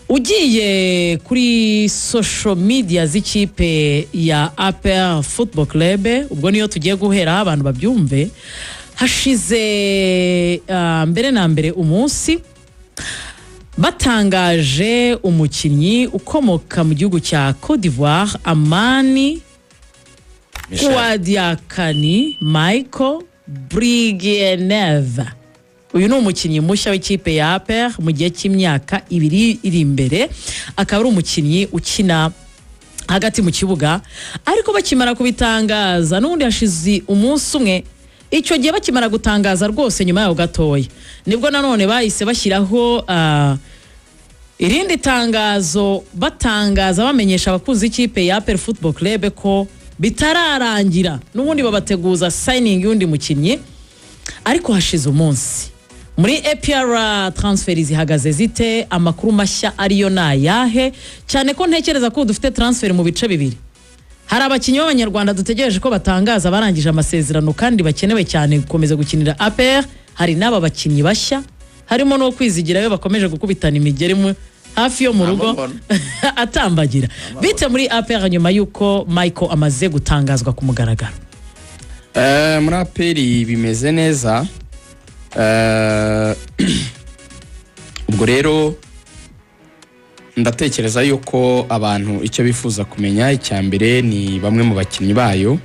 Ugiye kuri social media z'ikipe ya APR Football Club, ubwo niyo tugiye guheraho abantu babyumve, hashize mbere na mbere umunsi batangaje umukinnyi ukomoka mu gihugu cya Cote d'Ivoire, Amani Michel. Kouadiakani Michael Brigueneve. Uyu ni umukinnyi mushya w'ikipe ya APR mu gihe cy'imyaka 2 iri imbere, akaba ari umukinnyi ukina hagati mu kibuga. Ariko bakimara kubitangaza, n'ubundi hashize umunsi umwe, icyo gihe bakimara gutangaza rwose, nyuma yaho gatoya nibwo nanone bahise bashyiraho irindi tangazo, batangaza bamenyesha abakunzi b'ikipe ya APR Football Club ko bitararangira, n'ubundi babateguza signing y'undi mukinnyi. Ariko hashize umunsi, muri APR transfer zihagaze zite? Amakuru mashya ariyo ni ayahe? Cyane ko ntekereza ko dufite transfer mu bice bibiri: hari abakinnyi b'Abanyarwanda dutegereje ko batangaza barangije amasezerano kandi bakenewe cyane gukomeza gukinira APR, hari n'aba bakinnyi bashya, harimo no Kwizigirayo bakomeje gukubitana imigeri hafi yo mu rugo Amabona. atambagira. Bite muri APR nyuma y'uko Michael amaze gutangazwa ku mugaragaro? Muri APR bimeze neza. Ubwo rero ndatekereza yuko abantu icyo bifuza kumenya icya mbere ni bamwe mu bakinnyi bayo.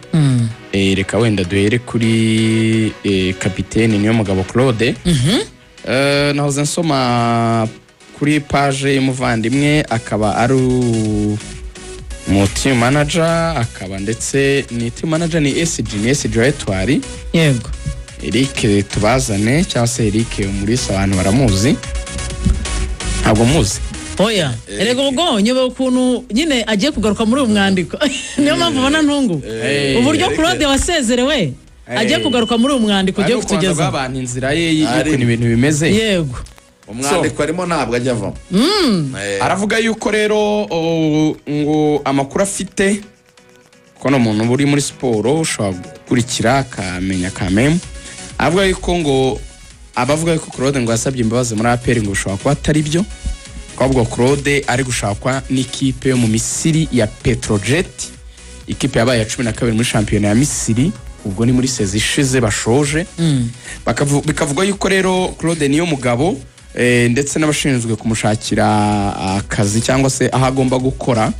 Reka wenda duhere kuri kapiteni Niyomugabo Claude. Nahoze nsoma kuri page y'umuvandimwe, akaba ari mu team manager, akaba ndetse ni team manager, ni SG, ni SG wa Etoile. Eric Tubazane cyangwa se Eric Umulisa, abantu baramuzi, ntabwo muzi. Oya, erega ubwo nyobewe ukuntu nyine agiye kugaruka muri uyu mwandiko, niyo mpamvu ubona ntungu uburyo Eric. Claude wasezerewe agiye kugaruka muri uyu mwandiko ugiye Ariko kubanza kutugeza guha abantu inzira ye y'ukuntu ibintu bimeze. Umwandiko arimo ntabwo ajya avamo. Aravuga yuko rero ngo amakuru afite, ko ni umuntu uri muri siporo ushobora gukurikira akamenya kamemu, avuga yuko ngo abavuga yuko Claude ngo yasabye imbabazi muri APR ngo bishobora kuba atari byo, ko ahubwo Claude ari gushakwa n'ikipe yo mu Misiri ya Petrojet, ikipe yabaye ya 12 muri shampiyona ya Misiri, ubwo ni muri saison ishize bashoje. Bikavugwa yuko rero Claude Niyomugabo ndetse n'abashinzwe kumushakira akazi cyangwa se aho agomba gukora,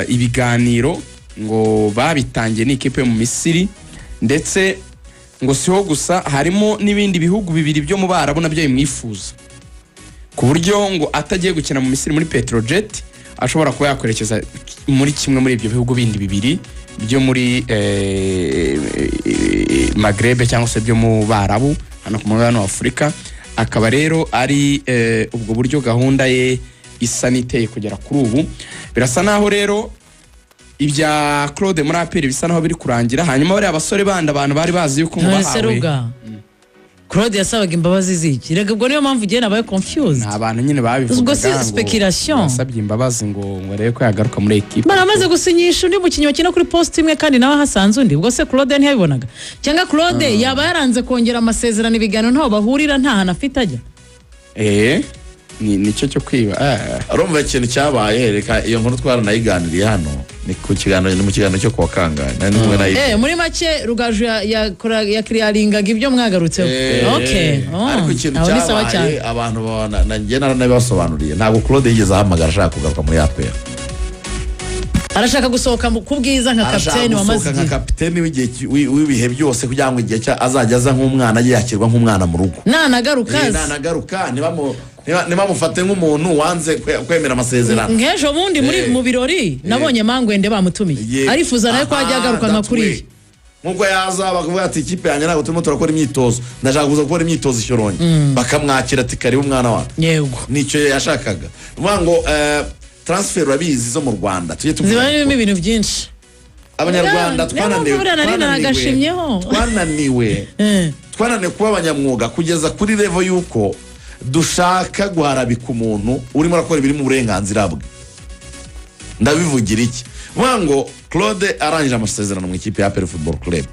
ibiganiro ngo babitangiye n'ikipe yo mu Misiri, ndetse ngo siho gusa, harimo n'ibindi bihugu bibiri byo mu Barabu nabyo bimwifuza, ku buryo ngo atagiye gukina mu Misiri muri Petrojet ashobora kuba yakwerekeza muri kimwe muri ibyo bihugu bindi bibiri byo muri Maghreb cyangwa se byo mu Barabu hano ku mugabane wa Afurika. Akaba rero ari ubwo buryo gahunda ye isa n'iteye kugera kuri ubu. Birasa naho rero ibya Claude muri APR bisa naho biri kurangira. Hanyuma bariya basore bandi abantu bari bazi yuko ngo None se bahawe Ruga, Claude yasabaga imbabazi ziki? Rega ubwo niyo mpamvu ugiye nabaye confused. Ni abantu nyine babivugaga Ubwo si ngo speculation. yasabye imbabazi ngo arebe ko yagaruka muri ekipe. Baramaze gusinyisha undi mukinnyi bakina kuri poste imwe kandi nawe ahasanze undi. Ubwo se Claude ntiyabibonaga? Cyangwa Claude yaba yaranze kongera amasezerano, ibiganiro ntaho bahurira, nta hantu afite ajya? Ni nicyo cyo kwiba. Urumva ikintu cyabaye, reka iyo nkuru twaranayiganiriye hano, ni ku kiganiro, ni mu kiganiro cyo kuwa kangahe, nari ndi kumwe na Yves. Muri make Rugaju yakiriyaringaga ibyo mwagarutseho. Okay. Oh, Ariko ikintu aho ni sawa cyabaye cyane. Abantu babona na njye naranabibasobanuriye, ntabwo Claude yigeze ahamagara ashaka kugaruka muri APR. Arashaka gusohoka ku bwiza nka Arashaka kapiteni wamaze gusohoka nka igihe. kapiteni w'igihe w'ibihe byose, kugira ngo igihe azajya aza nk'umwana, ajye yakirwa nk'umwana mu rugo. Nanagaruka Nanagaruka ntibamufate nk'umuntu wanze kwemera amasezerano. Nk'ejo bundi muri mu birori nabonye Mangwende bamutumiye, arifuza nawe ko ajya agaruka nka That's kuriya. way. Nk'uko yaza bakavuga ati: "Ikipe yanjye ntabwo turimo turakora imyitozo, ndashaka kuza gukora imyitozo i Shyorongi," bakamwakira ati: "Karibu umwana wacu." Nicyo yashakaga. Ni ukuvuga ngo transfer urabizi zo mu Rwanda tujye Ziba tuvuga zirimo ibintu byinshi. Abanyarwanda Niyo twananiwe mpamvu buriya nari naragashimyeho. twananiwe twananiwe kuba abanyamwuga kugeza kuri level y'uko dushaka guharabika umuntu urimo arakora ibiri mu burenganzira bwe. Ndabivugira iki? Vuga ngo Claude arangije amasezerano mu ikipe ya APR Football Club,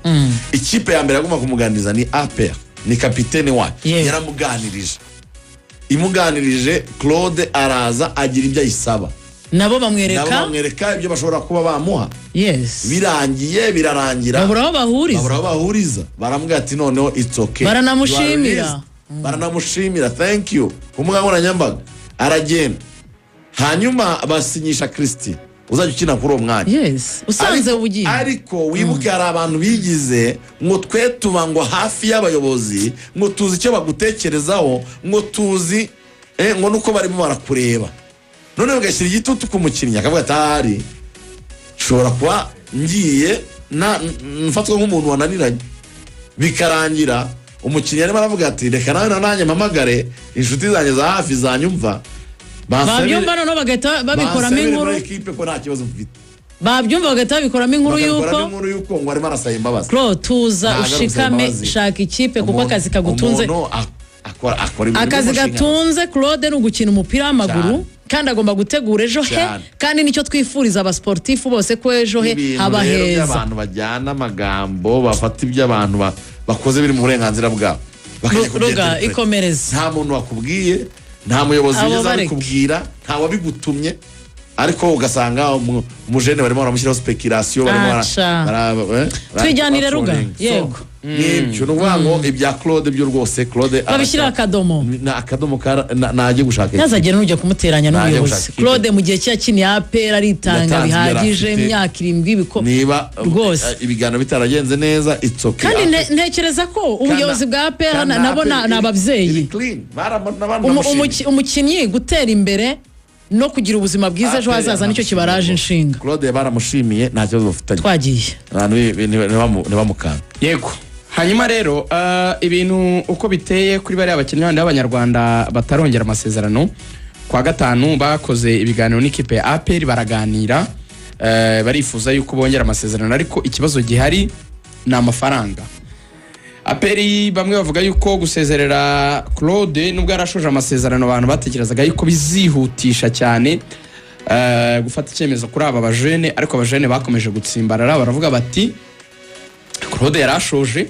ikipe ya mbere agomba kumuganiriza ni APR, ni kapitene wayo. Yaramuganirije. Imuganirije, Claude araza agira ibyo ayisaba, nabo nabo bamwereka bamwereka ibyo bashobora kuba bamuha. Birangiye, birarangira Babura aho bahuriza. Babura aho bahuriza. Baramubwira ati: "Noneho it's okay." Baranamushimira. You are released. Baranamushimira, thank you, ku mbuga nkoranyambaga. Aragenda, hanyuma basinyisha Christian uzajya ukina kuri uwo mwanya. Yes, usanze ubugiye. Ariko wibuke, hari abantu bigize ngo twe tuba ngo hafi y'abayobozi, ngo tuzi icyo bagutekerezaho, ngo tuzi ngo nuko barimo barakureba, none bagashyira igitutu ku mukinnyi, akavuga ati: "Ahari nshobora kuba ngiye mfatwa nk'umuntu wananiranye." Bikarangira umukinnyi arimo aravuga ati: "Reka nawe nanjye mpamagare inshuti zanjye za hafi zanyumva, Babyumva noneho bagahita babikoramo bansabire inkuru. muri ekipe ko nta kibazo mfite." Babyumva bagahita babikoramo inkuru Bakabikoramo y'uko inkuru y'uko ngo arimo arasaba imbabazi. Claude, tuza. Ntabwo ari ugusaba Ushikame, imbabazi. shaka ikipe kuko akazi kagutunze. Umuntu akora ibintu Akazi biri mu nshingano. gatunze Claude ni ugukina umupira w'amaguru, Cyane. kandi agomba gutegura ejo he. Cyane. Kandi nicyo twifuriza abasportifu bose, ko ejo he Ibintu haba rero heza. by'abantu bajyana amagambo, bafata ibyo abantu bakoze biri mu burenganzira bwabo, bakajya Ruga, kubyinterpreta. ikomereze. Nta muntu wakubwiye, nta muyobozi Abo wigeze bareke. abikubwira, nta wabigutumye, ariko ugasanga umujene barimo baramushyiraho speculation, barimo Aca. Twijyanire, Ruga. batrolling. So, Yego. nibyo, ni ukuvuga ngo ibya Claude byo rwose, Claude Babishyiraho akadomo. Ni akadomo najye gushaka ikipe. Ntazagere n'ujya kumuteranya Najya n'ubuyobozi. gushaka ikipe. Claude mu gihe cye yakiniye APR aritanga Yatanze ibyo yari bihagije, afite. imyaka 7 Niba Rwose. ibiganiro bitaragenze neza, it's okay. Kandi ntekereza ko ubuyobozi bwa APR Kandi nabo APR ni ababyeyi. iri clean. Baranamushimiye. Umukinnyi gutera imbere no kugira ubuzima bwiza ejo APR hazaza nicyo kibaraje inshinga. Claude baramushimiye, nta kibazo bafitanye. Twagiye. Abantu ntibamukanga. Yego, hanyuma rero ibintu uko biteye kuri bariya bakinnyi bandi b'abanyarwanda batarongera amasezerano, kwa gatanu bakoze ibiganiro n'ikipe ya APR, baraganira, barifuza yuko bongera amasezerano, ariko ikibazo gihari ni amafaranga. APR bamwe bavuga yuko gusezerera Claude nubwo yarashoje amasezerano, abantu batekerezaga yuko bizihutisha cyane gufata icyemezo kuri aba bajene, ariko abajene bakomeje gutsimbarara, baravuga bati: "Claude yarashoje,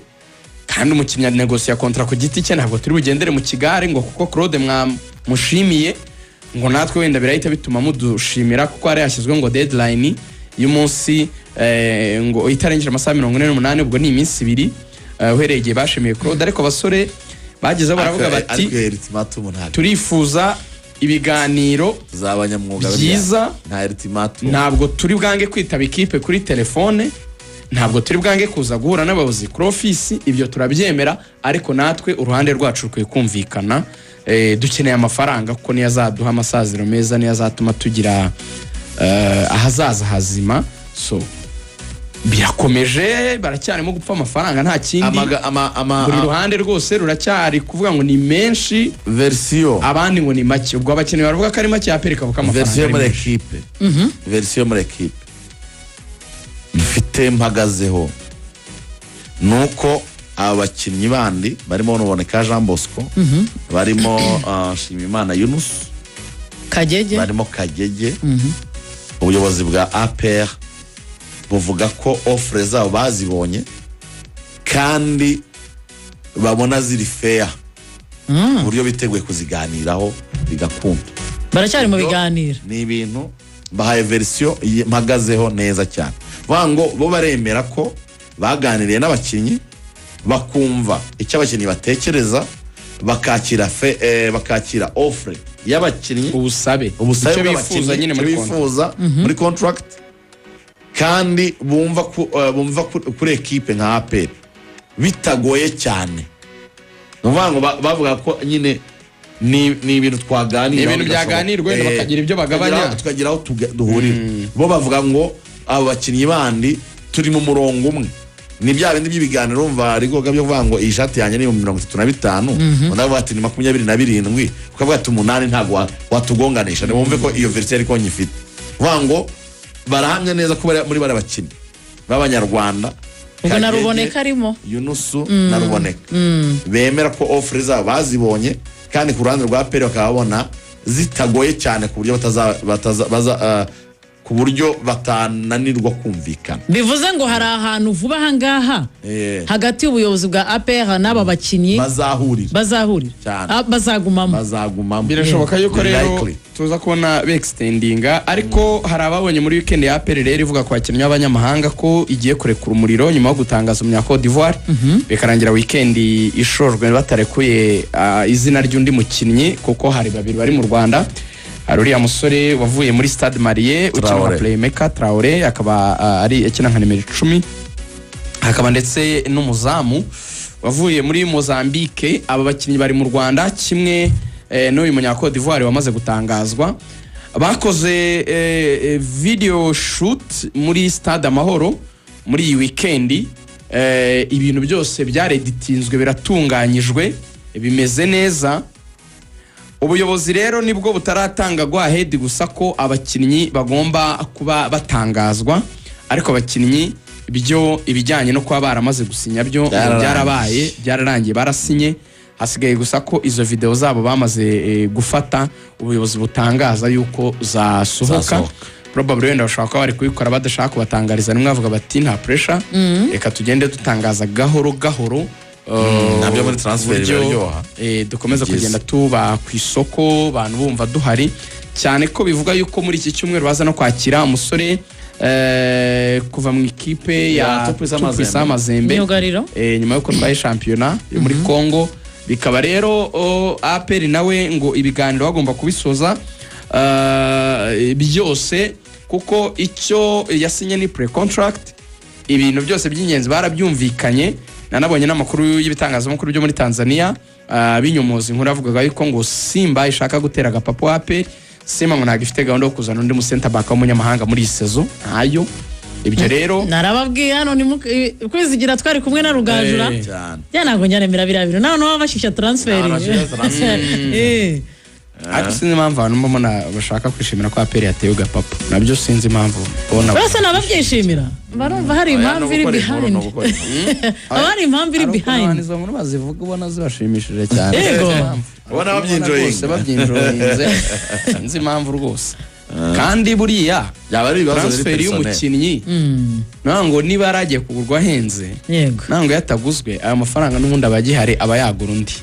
kandi umukinnyi anegosiya contrat ku giti cye, ntabwo turi bugendere mu kigare ngo kuko Claude mwamushimiye ngo natwe wenda birahita bituma mudushimira," kuko hari hashyizwe ngo deadline y'umunsi ngo itarengeje amasaha 48, ubwo ni iminsi 2 uhereye igihe bashimiye Claude. Ariko abasore bagezeho baravuga bati: Ariko ultimatum ntabwo "Turifuza ibiganiro z'abanyamwuga byiza. Nta ultimatum. Ntabwo turi bwange kwitaba ikipe kuri telefone, ntabwo turi bwange kuza guhura n'abayobozi kuri ofisi, ibyo turabyemera, ariko natwe uruhande rwacu rukwiye kumvikana. Dukeneye amafaranga kuko niyo azaduha amasaziro meza, niyo azatuma tugira ahazaza hazima." So birakomeje, baracyarimo gupfa amafaranga, nta kindi. Amaga, ama, ama, Buri ruhande rwose ruracyari kuvuga ngo ni menshi, version abandi ngo ni make. Ubwo abakinnyi baravuga ko ari make, APR ikavuga ko amafaranga Version ari muri menshi. ekipe, version muri ekipe mfite mpagazeho ni uko aba bakinnyi bandi barimo Ruboneka Jean Bosco, barimo Nshimiyimana Yunus, Kagege. barimo Kagege, ubuyobozi bwa APR buvuga ko offre zabo bazibonye kandi babona ziri fair, ku buryo biteguye kuziganiraho bigakunda. Baracyari mu Ibyo biganiro. Ni ibintu bahaye version mpagazeho neza cyane, vuga ngo bo baremera ko baganiriye n'abakinnyi, bakumva icyo abakinnyi batekereza, bakakira offre y'abakinnyi, Ubusabe, ubusabe icyo bifuza bw'abakinnyi, nyine icyo muri konti. bifuza muri contract, kandi bumva kuri ekipe nka APR bitagoye cyane. Ni ukuvuga ngo bavuga ko nyine ni ibintu twaganira, Ni ibintu byaganirwa, wenda bakagira ibyo bagabanya. Tukagira aho duhurira. Bo bavuga ngo abo bakinnyi bandi turi mu murongo umwe. Ni bya bindi by'ibiganiro, umva rigoga, byo kuvuga ngo iyi shati yanjye ni 35, undi akavuga ati ni 27, ukavuga ati 8 ntabwo watugonganisha. Niwumve ko iyo version ariko nyifite, kuvuga ngo barahamya neza ko bari muri bariya bakinnyi b'abanyarwanda, Ubwo na Kagege, Ruboneka arimo. Yunusu na Ruboneka, bemera ko offre zabo bazibonye, kandi ku ruhande rwa APR bakaba babona zitagoye cyane ku buryo bataza, Ku buryo batananirwa kumvikana. Bivuze ngo hari ahantu vuba aha ngaha hagati y'ubuyobozi bwa APR n'aba bakinnyi bazahurira. Bazahurira. Cyane. Ah, bazagumamo. Bazagumamo. Birashoboka yuko Ni rero likely. tuza kubona bextendinga, ariko hari ababonye muri weekend ya APR rero ivuga ku bakinnyi b'abanyamahanga ko igiye kurekura umuriro nyuma yo gutangaza umunya Cote d'Ivoire, bikarangira weekend ishojwe batarekuye izina ry'undi mukinnyi, kuko hari babiri bari mu Rwanda. Hari uriya musore wavuye muri Stade Malien ukina nka Traoré. playmaker Traoré, akaba ari akina nka nimero 10, hakaba ndetse n'umuzamu wavuye muri Mozambique. Aba bakinnyi bari mu Rwanda kimwe n'uyu munya Cote d'Ivoire wamaze gutangazwa. Bakoze video shoot muri Stade Amahoro muri iyi weekend. Ibintu byose byareditinzwe, biratunganyijwe, bimeze neza. Ubuyobozi rero nibwo butaratanga go ahead gusa ko abakinnyi bagomba kuba batangazwa, ariko abakinnyi byo ibijyanye no kuba baramaze gusinya byo ngo Byararangiye. byarabaye, byararangiye, barasinye. Hasigaye gusa ko izo video zabo bamaze gufata ubuyobozi butangaza yuko zasohoka. Zasohoka. Probably wenda bashobora kuba bari kubikora badashaka kubatangariza rimwe, bavuga bati nta pressure, reka tugende dutangaza gahoro gahoro. Nabyo muri transfer uburyo, biraryoha. Dukomeza Byiza. kugenda tuba ku isoko, abantu bumva duhari cyane, ko bivuga yuko muri iki cyumweru baza no kwakira umusore kuva mu ikipe ya Ya Tupuisa Mazembe. Tupuisa Mazembe. Myugariro. Nyuma y'uko twaye shampiyona yo muri Congo, bikaba rero APR nawe ngo ibiganiro bagomba kubisoza byose, kuko icyo yasinye ni pre contract, ibintu byose by'ingenzi barabyumvikanye. Nanabonye n'amakuru y'ibitangazamakuru byo muri Tanzania binyomoza inkuru yavugaga yuko ngo Simba ishaka gutera agapapu APR. Simba ngo ntabwo ifite gahunda yo kuzana undi mu center back w'umunyamahanga muri iyi saison, ntayo. Ibyo rero Narababwiye hano ni Kwizigira, twari kumwe na Rugajura. Cyane. Ya, ntabwo njyanemera biriya bintu, nawe baba bashyushya transfer. Ntabwo bashyushya transfer. Ariko sinzi impamvu abantu mbona bashaka kwishimira ko APR yateye gapapu, nabyo sinzi impamvu mbona. Bose nababyishimira, barumva hari Oya, impamvu ni iri ugukora inkuru, behind. ni ugukora inkuru. Haba hari impamvu iri Hari ukuntu behind. abantu izo nkuru bazivuga ubona zibashimishije cyane. Yego. Sinzi impamvu. Ubona babyinjoyinga. Rwose babyinjoyinze, sinzi impamvu rwose. Kandi buriya Byaba ari ibibazo biri transfer personnel. y'umukinnyi, ntabwo niba yaragiye kugurwa ahenze, ntabwo yataguzwe ayo mafaranga n'ubundi aba agihari, aba yagura undi.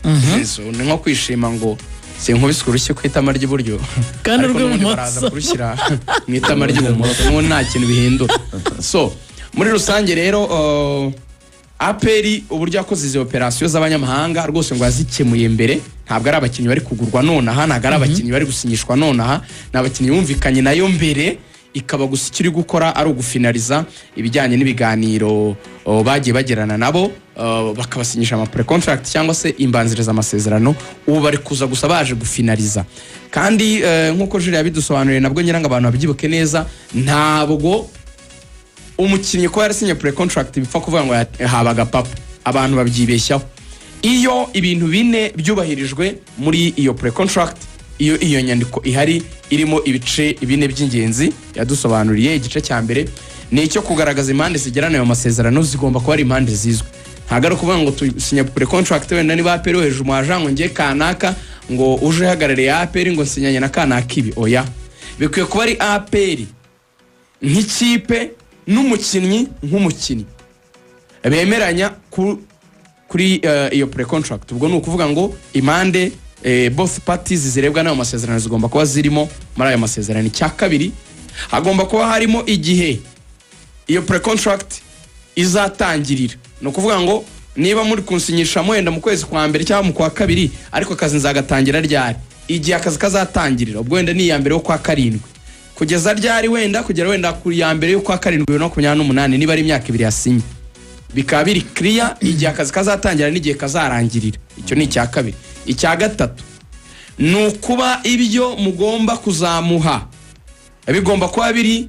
So, ni nko kwishima ngo sinkubiswe urushyi ku itama ry'iburyo Kandi ariko n'ubundi urw'ibumoso. baraza kurushyira mu itama ry'ibumoso, n'ubundi nta kintu bihindura. So muri rusange rero APR uburyo yakoze izi operasiyo z'abanyamahanga rwose ngo yazikemuye mbere. Ntabwo ari abakinnyi bari kugurwa nonaha, ntabwo ari abakinnyi bari gusinyishwa nonaha, ni abakinnyi bumvikanye nayo mbere, ikaba gusa icyo iri gukora ari ugufinaliza ibijyanye n'ibiganiro bagiye bagirana nabo, bakabasinyisha ama pre contract cyangwa se imbanziriza amasezerano. Ubu bari kuza gusa baje gufinaliza. Kandi nk'uko Jules yabidusobanuriye, nabwo ngira ngo abantu babyibuke neza, ntabwo umukinnyi kuba yarasinye pre contract bipfa kuvuga ngo yahabaga papa. Abantu babyibeshyaho. Iyo ibintu bine byubahirijwe muri iyo pre contract, iyo nyandiko ihari irimo ibice bine by'ingenzi yadusobanuriye. Igice cya mbere ni icyo kugaragaza impande zigirana ayo masezerano, zigomba kuba ari impande zizwi. Ntabwo ari ukuvuga ngo tusinya pre contract wenda niba APR hejuru mu ngo ngiye kanaka ngo uje uhagarariye APR ngo nsinyanye na kanaka ibi, oya. Bikwiye kuba ari APR nk'ikipe n'umukinnyi nk'umukinnyi bemeranya kuri iyo pre contract. Ubwo ni ukuvuga ngo impande both parties zirebwa n'ayo masezerano zigomba kuba zirimo muri ayo masezerano. Icya kabiri, hagomba kuba harimo igihe iyo pre contract izatangirira. Ni ukuvuga ngo niba muri kunsinyisha wenda mu kwezi kwa mbere cyangwa mu kwa kabiri, ariko akazi nzagatangira ryari? Igihe akazi kazatangirira, ubwo wenda ni iya mbere yo kwa karindwi kugeza ryari? Wenda kugera wenda ku ya mbere y'ukwa karindwi 2028, niba ari imyaka 2 yasinye, bikaba biri clear igihe akazi kazatangira n'igihe kazarangirira. Icyo ni icya kabiri. Icya gatatu ni ukuba ibyo mugomba kuzamuha bigomba kuba biri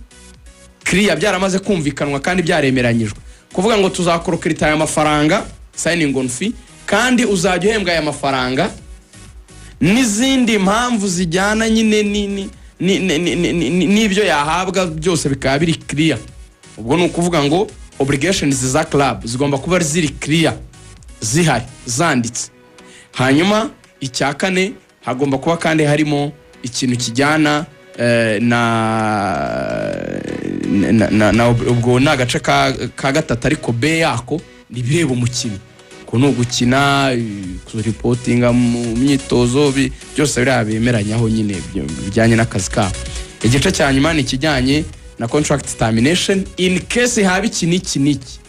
clear, byaramaze kumvikanwa kandi byaremeranyijwe. Kuvuga ngo tuzakorokirita aya mafaranga, signing on fee, kandi uzajya uhembwa aya mafaranga, n'izindi mpamvu zijyana nyine n'ibyo yahabwa byose bikaba biri clear. Ubwo ni ukuvuga ngo obligations za club zigomba kuba ziri clear, zihari, zanditse. Hanyuma icya kane, hagomba kuba kandi harimo ikintu kijyana na ubwo ni agace ka gatatu, ariko B yako ni ibireba umukinnyi, ko ni ugukina, kuripotinga mu myitozo, byose biriya bemeranyaho nyine bijyanye n'akazi kabo. Igice cya nyuma ni ikijyanye na contract termination, in case haba iki n'iki n'iki,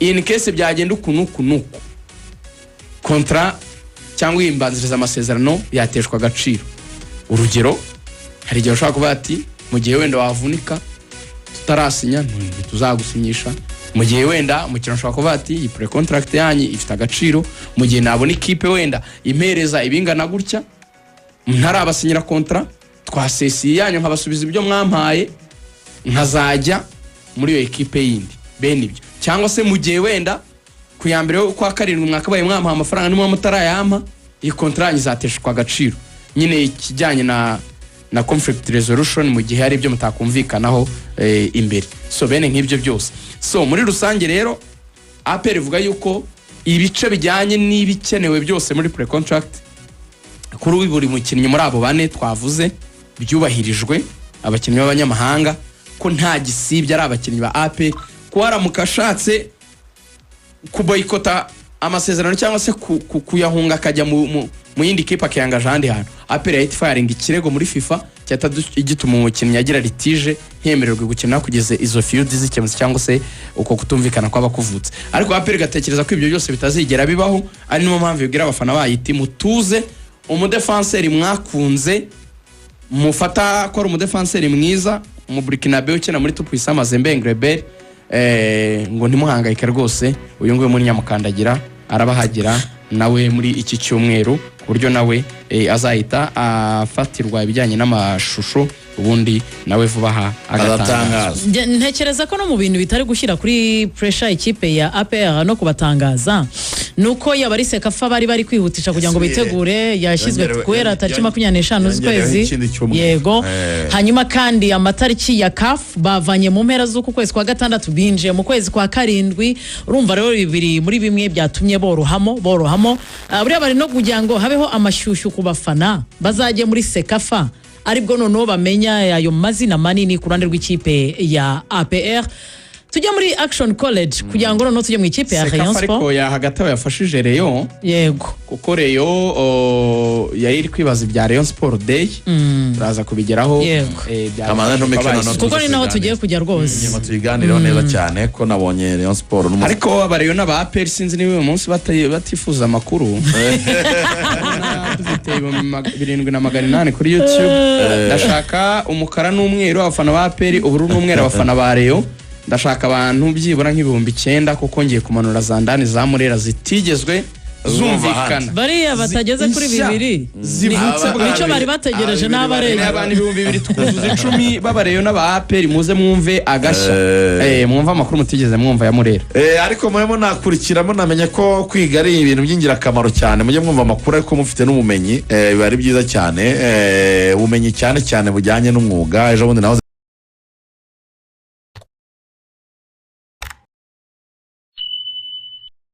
in case byagenda uku n'uku n'uku, contrat cyangwa imbanziriza amasezerano yateshwa agaciro. Urugero, hari igihe ushobora kuvuga ati mu gihe wenda wavunika tutarasinya, ntituzagusinyisha. Mu gihe wenda umukino ashobora kuvuga ati iyi pre contract yanyu ifite agaciro mu gihe nabona ikipe wenda impereza ibingana gutya ntarabasinyira contrat, twasesiye yanyu nkabasubiza ibyo mwampaye, nkazajya muri iyo ekipe yindi, bene ibyo. Cyangwa se mu gihe wenda ku ya mbere kwa karindwi mwakabaye mwamuha amafaranga, niba mutarayampa, iyi contrat yanyu izateshwa agaciro. Nyine ikijyanye na conflict resolution mu gihe hari ibyo mutakumvikanaho imbere. So bene nk'ibyo byose. So muri rusange rero, APR ivuga yuko ibice bijyanye n'ibikenewe byose muri pre contract kuri buri mukinnyi muri abo bane twavuze byubahirijwe, abakinnyi b'abanyamahanga, ko nta gisibya ari abakinnyi ba APR, ko haramuka ashatse kuboyikota amasezerano cyangwa se kuyahunga akajya mu yindi kipe, akiyangaje ahandi hantu, APR yahita ifilinga ikirego muri FIFA cyahita gituma umukinnyi agira litige, ntiyemererwe gukina kugeza izo feud zikemutse cyangwa se uko kutumvikana kwaba kuvutse. Ariko APR igatekereza ko ibyo byose bitazigera bibaho, ari niyo mpamvu ibwira abafana bayo iti mutuze, umudefanseri mwakunze, mufata ko ari umudefanseri mwiza, umuburikinabe ukina muri Tout-Puissant Mazembe, Englebert, ngo ntimuhangayike rwose, uyu nguyu muri Nyamukandagira arabahagera nawe muri iki cyumweru, ku buryo nawe azahita afatirwa ibijyanye n'amashusho, ubundi nawe vuba aha agatangaza. Aratangaza. Ntekereza ko no mu bintu bitari gushyira kuri pressure ikipe ya APR no kubatangaza, ni uko yaba ari CECAFA bari kwihutisha kugira ngo bitegure, yashyizwe guhera tariki 25 yongereweho z'ukwezi. ikindi cyumweru. Yego. Hanyuma kandi amatariki ya CAF bavanye mu mpera z'uku kwezi kwa gatandatu, binjiye mu kwezi kwa karindwi. Urumva rero bibiri muri bimwe byatumye borohamo. Buriya bari no kugira ngo habeho amashyushyu ku bafana bazajye muri CECAFA, aribwo noneho bamenya ayo mazina manini ku ruhande rw'ikipe ya APR. Tujya muri Action College kugira ngo noneho tujye mu ikipe ya Rayon CECAFA ariko Sport. Ya hagati aho yafashije Rayon, kuko Rayon yari iri kwibaza ibya Rayon Sport Day, turaza kubigeraho. Kamanzi ntumike noneho. Kuko ni naho tugiye kujya rwose. Ingingo tuyiganireho neza cyane, ko nabonye Rayon Sport n'umunsi. Ariko abareyo n'aba APR sinzi niba uyu munsi batifuza amakuru. Ndabona dufite 7800 kuri YouTube. Ndashaka umukara n'umweru abafana ba APR, ubururu n'umweru abafana ba Rayon. Ndashaka abantu byibura nk'9000, kuko ngiye kumanura za ndani za Murera zitigezwe zumvikana. Bariya batageze kuri Nshya. bibiri Zivutse bwa nicyo mbere. bari bategereje. Ababiri N'abarenga. Abantu 2000 tukuzuza 10 b'abareyo n'aba APR, muze mwumve agashya. Mwumve amakuru mutigeze mwumva ya Murera. Ariko murimo nakurikiramo, namenye ko kwiga ari ibintu by'ingirakamaro cyane. Mujye mwumva amakuru ariko mufite n'ubumenyi, biba ari byiza cyane. Ubumenyi cyane cyane bujyanye n'umwuga. Ejo bundi nahoze